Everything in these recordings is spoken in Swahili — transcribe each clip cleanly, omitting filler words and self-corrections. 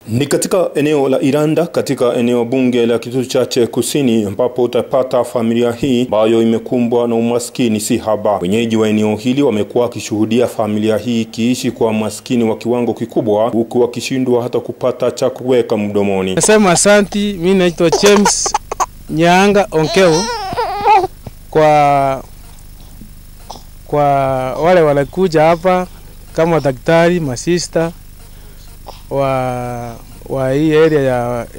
Ni katika eneo la Iranda katika eneo bunge la Kitutu Chache Kusini ambapo utapata familia hii ambayo imekumbwa na umaskini si haba. Wenyeji wa eneo hili wamekuwa wakishuhudia familia hii ikiishi kwa maskini wa kiwango kikubwa huku wakishindwa hata kupata cha kuweka mdomoni. Nasema asanti, mimi naitwa James Nyanga Onkeo. Kwa wale walikuja hapa kama daktari, masista wa hii area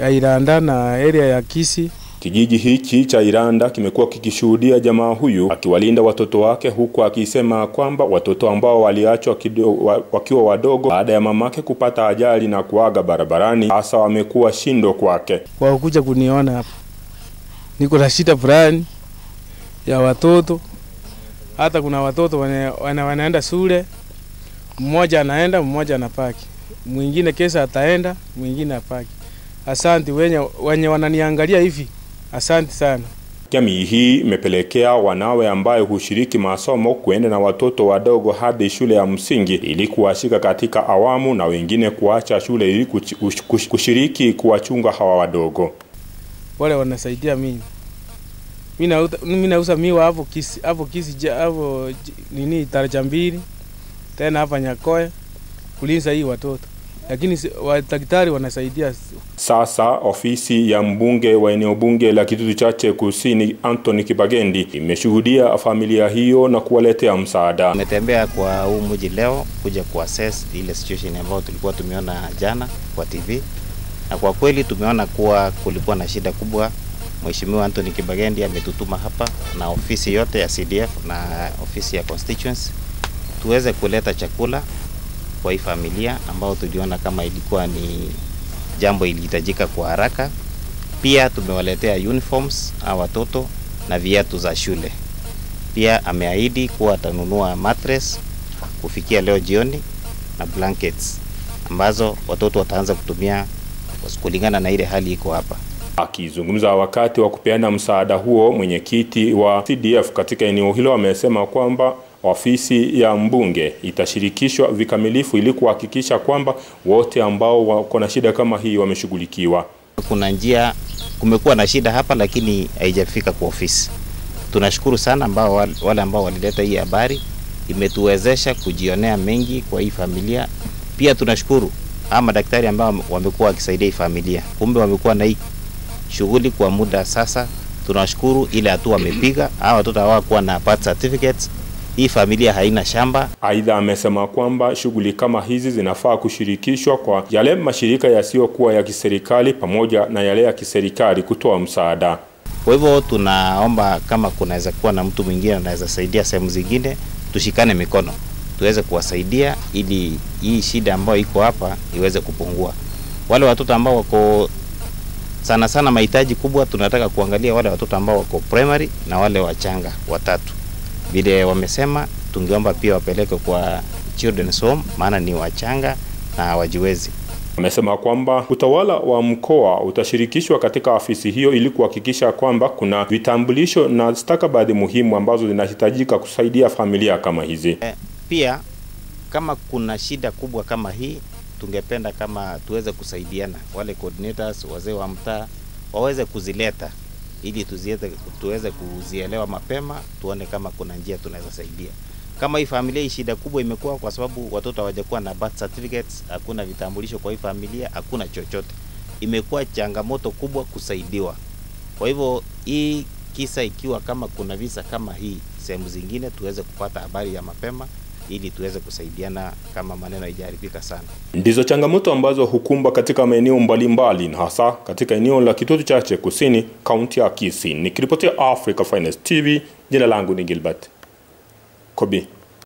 ya Iranda na area ya Kisii. Kijiji hiki cha Iranda kimekuwa kikishuhudia jamaa huyu akiwalinda watoto wake huku akisema kwamba watoto ambao waliachwa wakiwa wadogo baada ya mamake kupata ajali na kuaga barabarani hasa wamekuwa shindo kwake. Kwa kuja kuniona hapa, niko na shida fulani ya watoto. Hata kuna watoto wanaenda shule, mmoja anaenda, mmoja anapaki, mwingine kesa ataenda, mwingine apaki. Asante wenye wananiangalia hivi, asante sana. Jamii hii imepelekea wanawe ambayo hushiriki masomo kuenda na watoto wadogo hadi shule ya msingi ili kuwashika katika awamu na wengine kuacha shule ili kushiriki kuwachunga hawa wadogo. Wale wanasaidia mimi. Mimi nauza miwa hapo Kisii, hapo nini taraja mbili tena hapa Nyakoe kulinza hii watoto. Lakini daktari wanasaidia. Sasa ofisi ya mbunge wa eneo bunge la Kitutu Chache Kusini Anthony Kibagendi imeshuhudia familia hiyo na kuwaletea msaada. Tumetembea kwa huu mji leo kuja kuassess ile situation ambayo tulikuwa tumeona jana kwa TV, na kwa kweli tumeona kuwa kulikuwa na shida kubwa. Mheshimiwa Anthony Kibagendi ametutuma hapa na ofisi yote ya CDF na ofisi ya constituency tuweze kuleta chakula kwa hii familia ambao tuliona kama ilikuwa ni jambo ilihitajika kwa haraka. Pia tumewaletea uniforms hawa watoto na viatu za shule. Pia ameahidi kuwa atanunua mattress kufikia leo jioni na blankets ambazo watoto wataanza kutumia kulingana na ile hali iko hapa. Akizungumza wakati wa kupeana msaada huo, mwenyekiti wa CDF katika eneo hilo amesema kwamba ofisi ya mbunge itashirikishwa vikamilifu ili kuhakikisha kwamba wote ambao wako na shida kama hii wameshughulikiwa. Kuna njia, kumekuwa na shida hapa lakini haijafika kwa ofisi. Tunashukuru sana ambao wale ambao walileta hii habari, imetuwezesha kujionea mengi kwa hii familia. Pia tunashukuru ama daktari ambao wamekuwa wakisaidia hii familia. Kumbe wamekuwa na hii shughuli kwa muda sasa. Tunashukuru ile hatua wamepiga. Hawa watoto hawakuwa na birth certificates. Hii familia haina shamba. Aidha amesema kwamba shughuli kama hizi zinafaa kushirikishwa kwa yale mashirika yasiyokuwa ya kiserikali pamoja na yale ya kiserikali kutoa msaada. Kwa hivyo tunaomba kama kunaweza kuwa na mtu mwingine anaweza saidia sehemu zingine, tushikane mikono tuweze kuwasaidia ili hii shida ambayo iko hapa iweze kupungua. Wale watoto ambao wako sana sana mahitaji kubwa, tunataka kuangalia wale watoto ambao wako primary na wale wachanga watatu. Vile wamesema tungeomba pia wapeleke kwa children's home, maana ni wachanga na hawajiwezi. Amesema kwamba utawala wa mkoa utashirikishwa katika afisi hiyo ili kuhakikisha kwamba kuna vitambulisho na stakabadhi muhimu ambazo zinahitajika kusaidia familia kama hizi. Pia kama kuna shida kubwa kama hii, tungependa kama tuweze kusaidiana, wale coordinators, wazee wa mtaa waweze kuzileta ili tuweze kuzielewa mapema, tuone kama kuna njia tunaweza saidia. Kama hii familia hii shida kubwa imekuwa kwa sababu watoto hawajakuwa na birth certificates, hakuna vitambulisho kwa hii familia, hakuna chochote. Imekuwa changamoto kubwa kusaidiwa. Kwa hivyo hii kisa ikiwa kama kuna visa kama hii sehemu zingine, tuweze kupata habari ya mapema ili tuweze kusaidiana kama maneno haijaharibika sana. Ndizo changamoto ambazo hukumba katika maeneo mbalimbali na hasa katika eneo la Kitutu Chache Kusini, kaunti ya Kisii. Nikiripotia Africa Finest TV, jina langu ni Gilbert Kobi.